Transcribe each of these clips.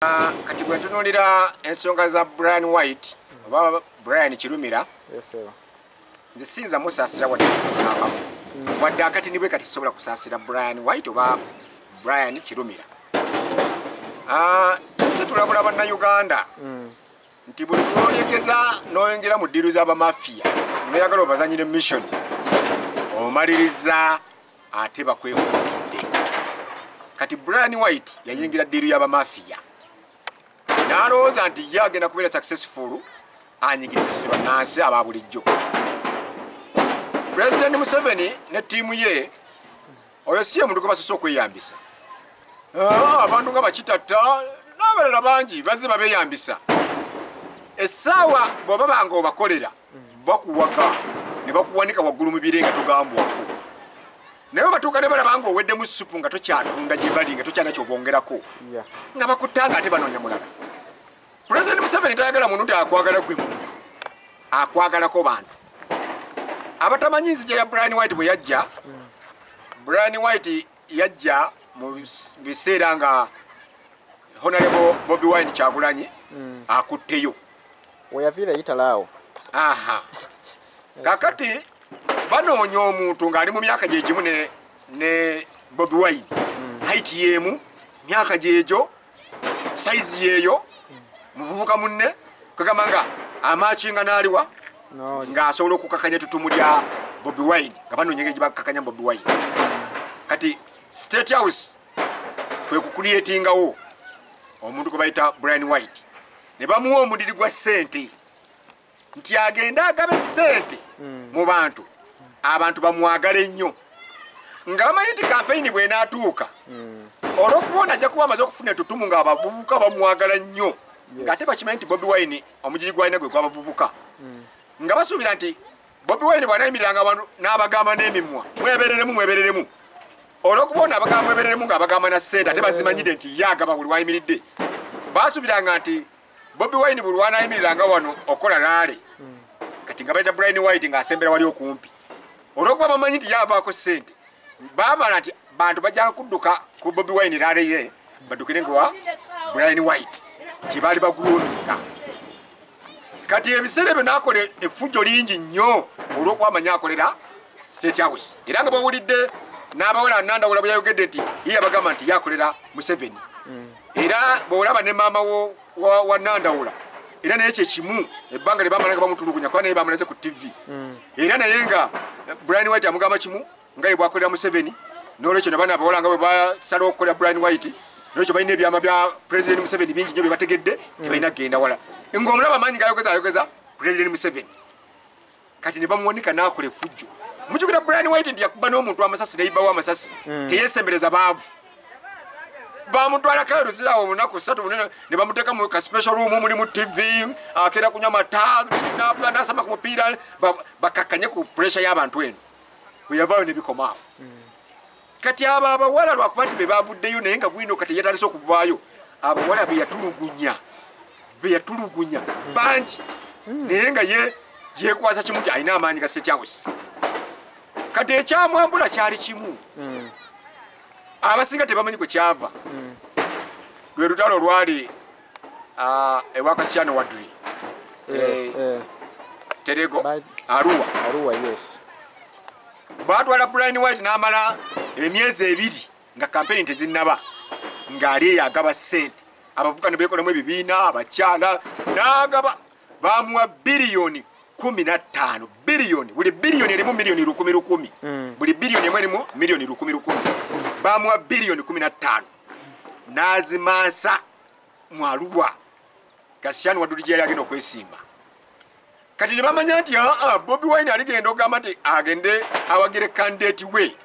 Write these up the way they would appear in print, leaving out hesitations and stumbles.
Kati bwe ntunuulira ensonga za Brian White oba Brian Kirumira, Yes, sir. nze siyinza musaasira wadde nakamu, wadde akati nibwe kati sobola kusaasira Brian White oba Brian Kirumira. Tuze tulabula Bannayuganda nti buli lw'olyegeza n'oyingira mu ddiiru z'abamafiya n'oyagala obazanyire mission, omaliriza ate bakwekuukidde. Kati Brian White yayingira ddiiru y'abamafiya n'alowooza nti ye agenda kubeera successful anyigiriza bannansi aba bulijjo. Pulezidenti Museveni ne ttiimu ye, oyo si ye muntu gwe basoose okweyambisa. Abantu nga Bakitatta n'abalala bangi bazze babeeyambisa. Essaawa bw'oba nga obakolera bakuwaga ne bakuwanika waggulu mu bire nga togambwako, naye batuuka ne balaba nga oweddemu supu nga tokyatunda gye bali nga tokyalina ky'obongerako, nga bakuttanga ate banoonya mulala. Pulezidenti Museveni tayagala muntu nti akwagala gwe muntu, akwagalako bantu. Abatamanyi nzija ya Brian White bwe yajja, Brian White yajja mu biseera nga Honorable Bobi Wine Kyagulanyi akutteyo. Weyaviira yitalaawo. Aha. Kakati banoonya omuntu ng'ali mu myaka gye gimu ne Bobi Wine. Height y'emu, myaka gyegyo, size yeeyo, muvubuka munne, kwegamba nga amakinga n'aliwa ng'asobola okukakanya ettutumu lya Bobi Wine, nga banoonya engeri gye bakakanya Bobi Wine. Kati State House kwe kucreatingawo omuntu gwe bayita Brian White, ne bamuwa omudiri gwa ssente nti agende agabe ssente mu bantu, abantu bamwagale nnyo, nga bamanyi nti kampeyini bw'enaatuuka olw'okuba ono ajja kuba amaze okufuna ettutumu ng'abavubuka bamwagala nnyo, ng'ate bakimanyi nti Bobi Wine omugigi gw'alina gwe gw'abavubuka, nga basuubira nti Bobi Wine bw'anayimiriranga abantu n'abagamba n'emimwa mwebereremu mwebereremu, olw'okuba ono abagamba mwebereremu ng'abagamba na ssente ate bazimanyidde nti ye agaba buli w'ayimiridde, baasuubiranga nti Bobi Wine buli lw'anaayimiriranga wano okola rally, kati nga bayita Brian White ng'asembera wali okumpi, olw'okuba bamanyi nti ye avaako ssente, baamala nti bantu bajja kudduka ku Bobi Wine rally ye baddukire nga Brian White kye baali bagulominga. Kati ebiseera ebyo n'akola effujjo lingi nnyo olw'okuba amanyi akolera State House, era nga bw'owulidde n'abawala Nandawula bwe yayogedde nti ye yabagamba nti ye akolera Museveni, era bw'olaba ne maama wo wa Nandawula era naye kye kimu, ebbanga lye bamala nga bamutulugunya kuba naye bamulaze ku TV, era naye nga Brian White amugamba kimu nga ye bw'akolera Museveni. N'olwekyo ne bano abawala nga bwe basalawo okukolera Brian White, n'olwekyo balina ebyama bya Pulezidenti Museveni bingi nnyo bye bategedde, tebalina kugenda wala, ng'omulaba amaanyi gayogeza ayogeza Pulezidenti Museveni. Kati ne bamuwanika n'akola effujjo. Mujjukira Brian White nti yakuba n'omuntu amasasi n'eyibbawo amasasi, teyeesembereza baavu, bamutwalako eruzirawo olunaku 3 bunene ne bamuteeka mu ka special room mulimu TV, akeera kunywa mata, n'asama ku mupiira, bakakkanye ku pressure y'abantu eno. Bwe yavaayo ne bikomaawo. Kati abo abawala lwakuba nti be bavuddeyo, naye nga bwino kati yatandise okuvaayo, abawala be yatulugunya bangi, naye nga ye yeekwasa kimu nti alina amaanyi ga State House. Kati ekyamwambula kyali kimu, abasinga tebamanyi kwe kyava, lwe lutalo lwali ewa Kasiano Wadri, Terego, Arua. Arua, yes. Baatwala Brian White n'amala emyezi 2 nga kampeyini tezinnaba, ng'ali eyo agaba ssente, abavubuka ne beekolamu ebibiina, abakyala n'agaba, baamuwa biliyoni 15, biliyoni, buli biliyoni erimu miliyoni 1,000 1,000, buli biliyoni emu erimu miliyoni 1,000 1,000, baamuwa biliyoni 15 n'azimansa mu Arua. Kasiano Wadri gye yali agenda okwesimba. Kati ne bamanya nti Bobi Wine aligenda okugamba nti agende awagire candidate we,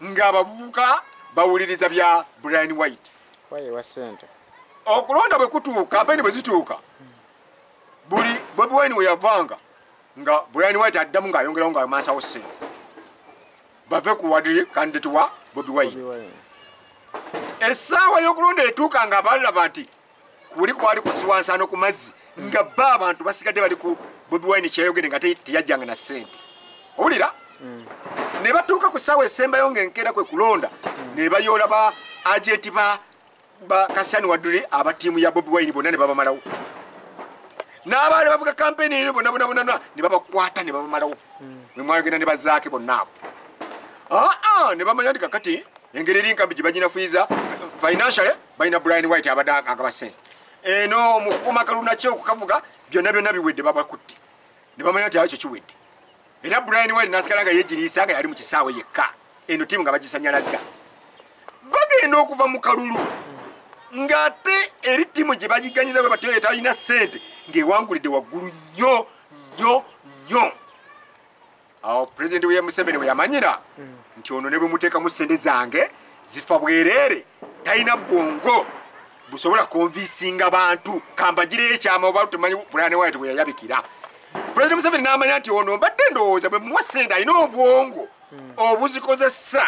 ng'abavubuka bawuliriza bya Brian White. Okulonda bwe kutuuka, kampeyini bwe zituuka, buli Bobi Wine we yavanga nga Brian White addamu ng'ayongerawo ng'amansawo ssente, bave ku Wadri candidate wa Bobi Wine. Essaawa y'okulonda etuuka nga balaba nti kuli kwali kusiwa nsaano ku mazzi, nga ba abantu basigadde bali ku Bobi Wine kyeyayogedde nga teyajjanga na ssente. Owulira? Ne batuuka ku ssaawa esembayo ng'enkeera kwe kulonda, ne bayoola ba agenti ba Kasani Wadri aba ttiimu ya Bobi Wine bonna ne babamalawo, n'abaali bavuga kampeyini eri bonna bonna bonna ne babakwata ne babamalawo. Bwe mwagenda ne bazaake bonna abo, aa ne bamanya nti kakati engeri eri nkambi gye baginafuyiza financially, balina Brian White abadde agaba ssente eno mu kukuma akalulu nakyo okukavuga, byonna byonna biwedde, babakutte ne bamanya nti ekyo kiwedde. Era Brian White n'asigala nga yeegiriisa nga yali mu kisaawe yekka, eno ttiimu nga bagisanyalaza. Bagenda okuva mu kalulu ng'ate eri ttiimu gye bagiganyiza bwe batyo etalina ssente ng'ewangulidde waggulu nnyo nnyo nnyo. Awo Pulezidenti we Museveni we yamanyira nti ono ne bwe muteekamu ssente zange zifa bwereere, talina bwongo busobola konvisinga bantu, kambagireyo ekyama oba tumanyi. Brian White bwe yayabikira Pulezidenti Museveni n'amanya nti ono mbadde ndowooza bwe muwa ssente alina obwongo obuzikozesa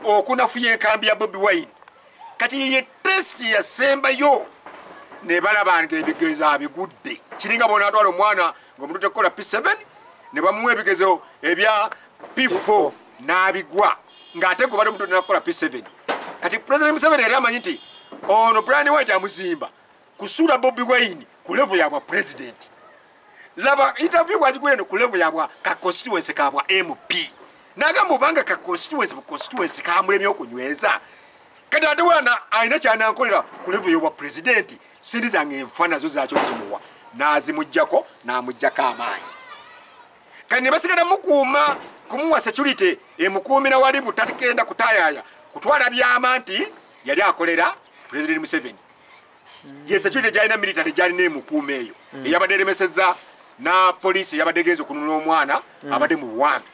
okunafuya enkambi ya Bobi Wine. Kati ye test yasembayo ne balaba nga ebigezo abigudde. Kiringa bw'onaatwala omwana ng'omuntu tekukola P7 ne bamuwa ebigezo ebya P4 n'abigwa, ng'ate gwe bali omuntu nakukola P7. Kati Pulezidenti Museveni yali amanyi nti ono Brian White amuzimba kusuula Bobi Wine ku level yabwa president. Laba interview bwagigwire no ku level yabwa ka constituency kabwa MP, n'agamba obanga ka constituency bu constituency kamulemye okunyweza, kati ate wana alina kyanankolera ku level y'obwa president, sente zange enfa nazo zakyo zimuwa n'azimuggyako n'amuggyako amaanyi. Kati ne basigala mukuuma kumuwa security emukuumira wali butakenda kutayaaya kutwala byama nti yali akolera President Museveni. Ye security gyalina military gyalina emukuuma eyo eyabadde eremesezza na poliisi eyabadde egenza okununula omwana abadde mu buwambe,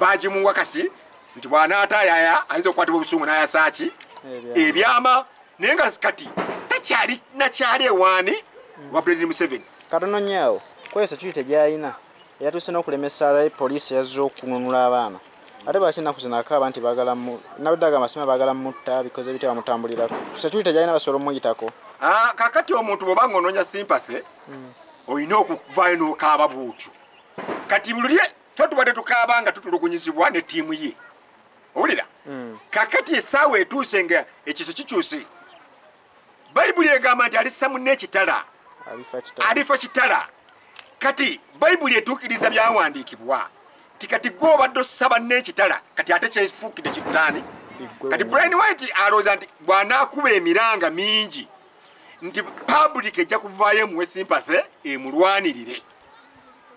bagimuwa kasi nti bw'anaatayaaya ayinza okukwatibwa obusungu n'ayasaaki ebyama. Naye nga kati takyali nakyali ewaani wa President Museveni. Katono nnyo awo kweyo security gyalina eyatuuse n'okulemesa poliisi yazze okununula abaana, ate lwaki ennaku zino akaaba nti baagala nabadde agamba sima baagala mutta bikoze bitya bamutambulirako? Security gyalina basobola omuyitako. Kakati omuntu bw'oba ng'onoonya sympathy olina okuvaayo n'okaaba bw'otyo. Kati luli ffe tubadde tukaaba nga tutulugunyizibwa ne ttiimu ye, owulira? Kakati essaawa etuuse nga ekiso kikyuse. Bayibuli egamba nti alissa munne ekitala alifa kitala. Kati Bayibuli etuukiriza byawandiikibwa nti kati gwe obadde osaba n'ekitala, kati ate kyefuukidde kitaani. Kati Brian White alowooza nti bw'anaakuba emiranga mingi nti public ejja kuvaayo emuwe sympathy emulwanirire.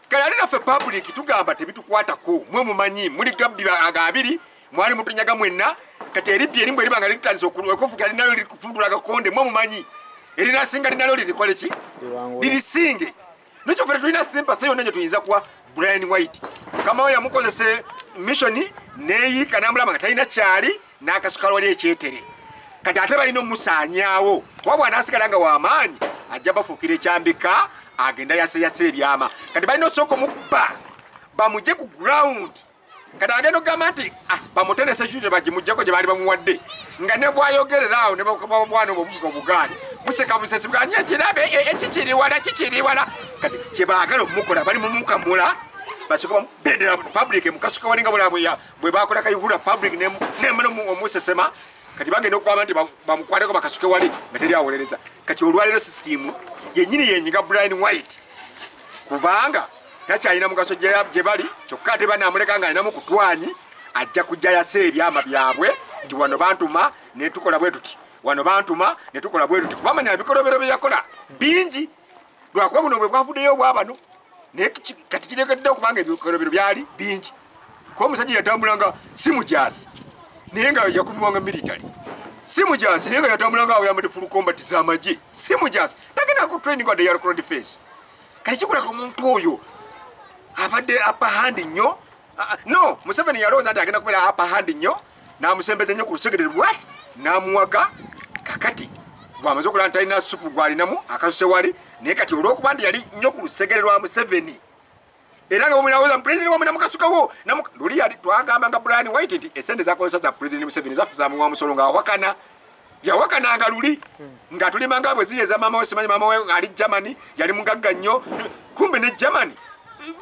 Kale ate naffe public tugamba tebitukwatako, mwe mumanyi muli gabbi aga abiri mwali mutunyaga mwenna. Kati eribbi erimu eriba nga litandise okufuka linalo lirikufundula agakonde, mwe mumanyi erinasinga linalo lirikole ki lirisinge. Nekyo ffe tulina sympathy yonna gye tuyinza kuwa Brian White. Mukama we yamukozese mission neeyiika n'amulaba nga talina kyali n'akasuka lwali ekyetere. Kati ate balina omusaanyaawo kuba bw'anaasigala nga w'amaanyi ajja bafuukira ekyambika agenda yaseyase ebyama. Kati balina osooka omukubba bamugye ku ground. Kati agenda okugamba nti bamutene security bagimuggyeko gye baali bamuwadde, nga ne bwayogerera awo ne bwana obuvuga obugaali museka busesi bwanye ekirabe ekikiri wala kikiri wala. Kati kye baagala omumukola bali mumukamula basooka bamubedera public mukasuka walinga bula bwe bakola Kayihura public nemala omusesema. Kati bagenda okugamba nti bamukwateko bakasuke wali nga teri awolereza. Kati olwaleero sisitimu yennyini yenyiga Brian White kubanga takyalina mugaso gye bali, kyokka ate banaamuleka nga alinamu kutwanyi ajja kujja yasa ebyama byabwe nti wano bantuma ne tukola bwe tuti, wano bantuma ne tukola bwe tuti. Kubamanya ebikolobero bye yakola bingi lwakuba buno bwe bwavuddeyo obwabano, naye kati kirekedde okubanga ebikolobero byali bingi. Kuba omusajja yatambulanga si mujaasi naye nga yakubibwanga military, si mujaasi naye nga yatambulanga awo yambadde full combat z'amagye, si mujaasi tagenda ku training wadde ya local defense. Kati kikuleka omuntu oyo abadde upper hand nnyo. No, Museveni yalowooza nti agenda kubeera upper hand nnyo n'amusembeza nnyo ku lusegere lwati n'amuwaga. Kakati bw'amaze okulaba nti talina supu gw'alinamu akasuse wali, naye kati olw'okuba nti yali nnyo ku lusegere lwa Museveni era nga bwemulowooza pulezidenti wamwe namukasukawo luli yali twagamba nga Brian White nti esente zakozesa za Pulezidenti Museveni zaffe zamuwa musolo ng'awakana yawakananga luli nga tulimanga bwe ziri eza maama we, simanyi maama we ali Germany yali mugagga nnyo, kumbe ne Germany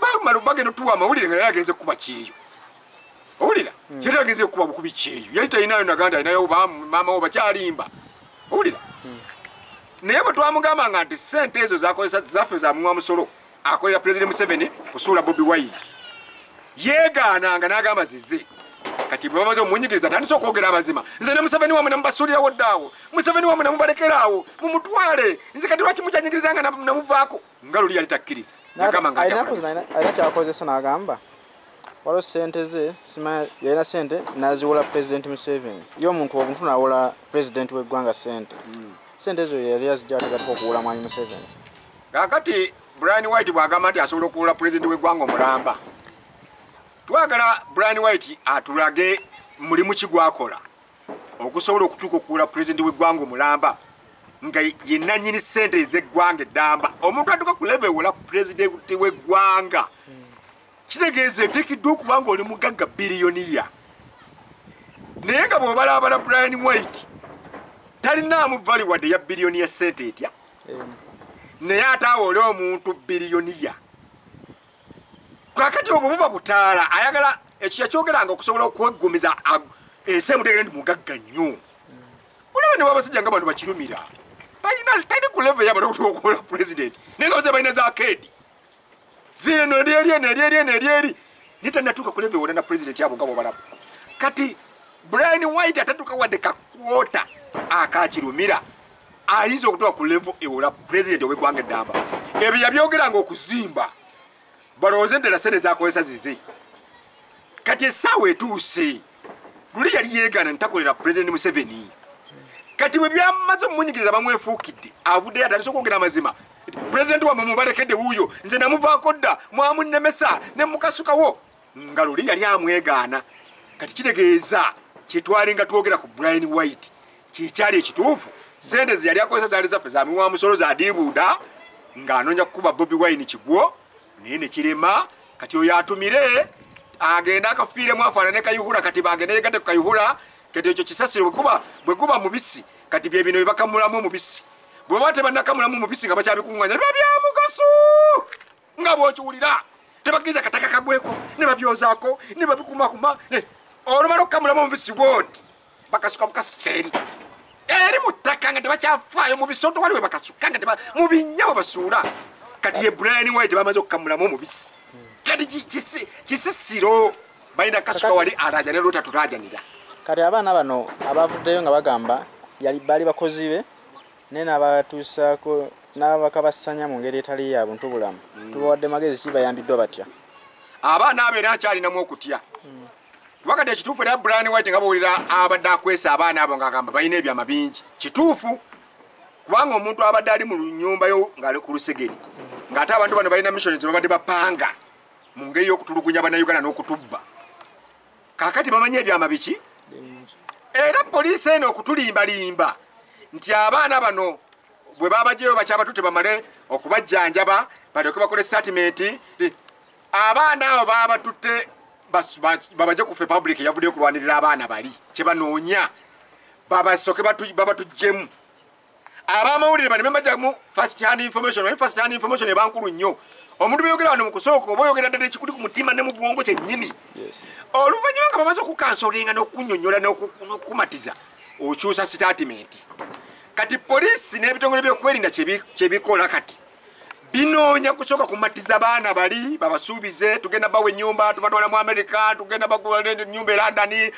bamala bagenda otuwa amawulire nga yali agenze kukuba kyeyo. Owulira? Yali agenze kukuba bukubi kyeyo, yali talinayo naganda alinayo maama we bakyalimba. Owulira? Naye bwe twamugambanga nti ssente ezo zakozesa zaffe za muwa musolo, akolera President Museveni kusuula Bobi Wine, yeegaananga n'agamba zize. Kati bwe bamaze omunyigiriza atandise okwogera amazima. Nze ne Museveni wammwe namubasuulirawo ddaawo, Museveni wammwe namubalekerawo, mumutwale. Nze kati lwaki mukyanyigirizanga namuvaako? Nga luli yali takkiriza. Yagamba nga alina kyakozesa n'agamba waliwo ssente ze simanyi yalina ssente n'aziwola President Museveni. Ye omuntu obuntu n'awola President w'eggwanga ssente. Ssente ezo yali azijja ate zatuuka okuwola Mwami Museveni. Kaakati Brian White bw'agamba nti asobola okuwola President w'eggwanga omulamba, twagala Brian White atulage mulimu ki gw'akola okusobola okutuuka okuwola President w'eggwanga omulamba nga ye nannyini ssente ez'eggwanga eddamba. Omuntu atuuka ku level ewola President w'eggwanga kitegeeza eteekeddwa okuba ng'oli mugagga biliyoniya. Naye nga bw'obalaabala Brian White talinaamu value wadde ya biliyoni ya ssente etya, naye ate awole omuntu biliyoniya. Kakati obwo buba butaala, ayagala ekyo yakyogeranga okusobola okweggumiza ensi emutegeere nti mugagga nnyo. Olaba ne babasajja nga bano bakirumira, tali ku level y'abantu okutuuka okuwola President, naye nga bazze balina za keedi zino eri eno eri eri eno eri eri, naye tannatuuka ku level ewola na President abo nga bw'obalaba. Kati Brian White atatuuka wadde kakwota akakirumira ayinza okutuuka ku level ewola President ow'eggwanga eddamba. Ebyo yabyogeranga okuzimba balowooze ddala ssente zakozesa zize. Kati essaawa etuuse, luli yali yeegaana ntakolera President Museveni. Kati bwe byamaze omunyigiriza bamwefuukidde, avuddeyo atandise okwogera amazima. President wammwe mubalekedde wuuyo, nze namuvaako dda, mwamunnemesa ne mukasukawo. Nga luli yali amwegaana. Kati kitegeeza kyetwalinga twogera ku Brian White kyekyali ekituufu. Ssente ze yali akozesa zaali zaffe za miwa musolo za dibuuda ng'anoonya kukuba Bobi Wine kigwo, naye ne kirema. Kati oyo atumire agende akafiiremu afaanane Kayihura. Kati bagende yegatte ku Kayihura. Kati ekyo kisasiro bwe guba mubisi, kati bye bino bye bakamulamu omubisi. Bwe baba tebannakamulamu omubisi nga bakyabikuŋŋaanya biba bya mugaso nga bw'okiwulira. Tebakkiriza kataka kagweko ne babyozaako ne babikumakuma. Olumala okukamulamu omubisi gwoti bakasuka bukasusa eri eri mu ttaka nga tebakyafaayo mu bisonto waliwe bakasuka nga mu binnya we basuula. Kati ye Brian White bamaze okukamulamu omubisi. Kati kisisiro balina kasuka wali alaajana lwota tulaajanira. Kati abaana bano abavuddeyo nga bagamba baali bakozi be naye n'abatuusaako n'abakabasanya mu ngeri etali ya buntu bulamu. Tubawadde magezi ki, bayambiddwa batya? Abaana abo era akyalinamu okutya. Kuba kati ekituufu era Brian White nga bw'owulira abadde akwesa abaana abo ng'agamba balina ebyama bingi. Kituufu kubanga omuntu abadde ali mu nnyumba yo ng'ali ku lusegere, ng'ate abantu bano balina mission ze babadde bapanga mu ngeri y'okutulugunya Bannayuganda n'okutubba. Kaakati bamanyi ebyama biki? Era poliisi eno okutulimbalimba nti abaana bano bwe babagyeyo bakyabatutte bamale okubajjanjaba balyoke bakole statement. Abaana abo babatutte babajje ku public yavuddeyo okulwanirira abaana bali kye banoonya, babasooke babatuggyemu. Abamawulire bano bembajjamu first hand information. Omanyi first hand information eba nkulu nnyo. Omuntu byeyogera wano mu kusooka oba oyogera ddala ekikuli ku mutima ne mu bwongo kyennyini. Oluvannyuma nga bamaze okukansolinga n'okunnyonnyola n'okukumatiza, okyusa statement. Kati poliisi n'ebitongole by'okwerinda kyebikola kati binoonya kusooka kumatiza baana bali babasuubize tugenda bawa ennyumba, tubatwala mu America, tugenda bagula ennyumba e London.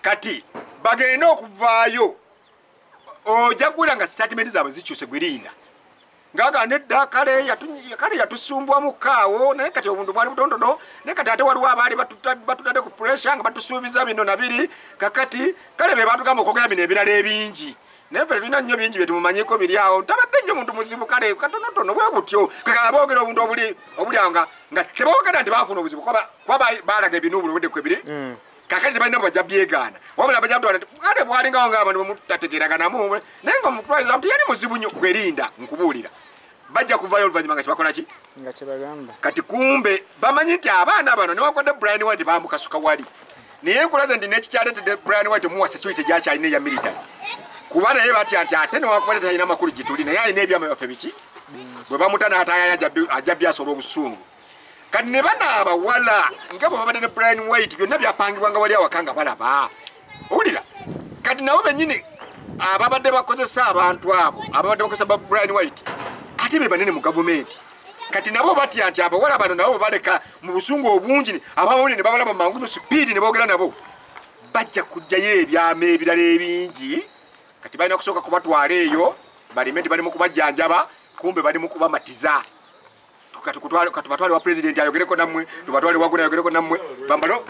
Kati bagende okuvaayo ojja kuwulira nga statement zaabwe zikyuse gwerinda. Ngaga nedda kale yatusumbwamu kaawo, naye kati obuntu bwali butontono, naye kati ate waliwo abaali batutadde ku pressure nga batusuubiza bino na biri. Kakati kale be batugamba okwogera bino ebirala ebingi, naye ffe tulina nnyo bingi bye tumumanyiko biri awo. Tabadde nnyo muntu muzibu kale katonotono bwe butyo. Kale boogera obuntu obuli awo nga teboogera nti baafuna obuzibu kuba baalaga ebinuubulo obudde kwe biri. Kakati tebalina bwe bajja byegaana, wabula bajja kutwala nti kale bwalingawo ng'abantu bwe mutategeeraganamu, naye nga omutwaliza nti yali muzibu nnyo. Gwerinda nkubuulira, bajja kuvaayo oluvannyuma nga kyebakola ki? Nga kyebagamba. Kati kumbe bamanyi nti abaana bano newankubadde Brian White bamukasuka wali, naye nkulaze nti n'ekikyaleetedde Brian White omuwa security gyakyalina eya military, kuba naye batya nti ate newankubadde talina makulu gye tuli, naye alina ebyama byaffe biki, bwe bamuta n'ataayaya ajja byasobola obusungu. Kati ne bano abawala nga bwe babadde ne Brian White byonna byapangibwanga wali awaka nga balaba. Owulira? Kati nabo bennyini Ababadde bakozesa abantu abo, ababadde bakozesa ba Brian White, ate be banene mu gavumenti. Kati nabo batya nti abawala bano nabo baleka mu busungu obungi, abamawulire ne babalaba mangu sipiidi ne boogera nabo, bajja kujjayo ebyama ebirala ebingi. Kati balina kusooka kubatwala eyo balime nti bali mu kubajjanjaba, kumbe bali mu kubamatiza. Katubatwale wa pulezidenti ayogereko nammwe, tubatwale waguna ayogereko nammwe, bambalo.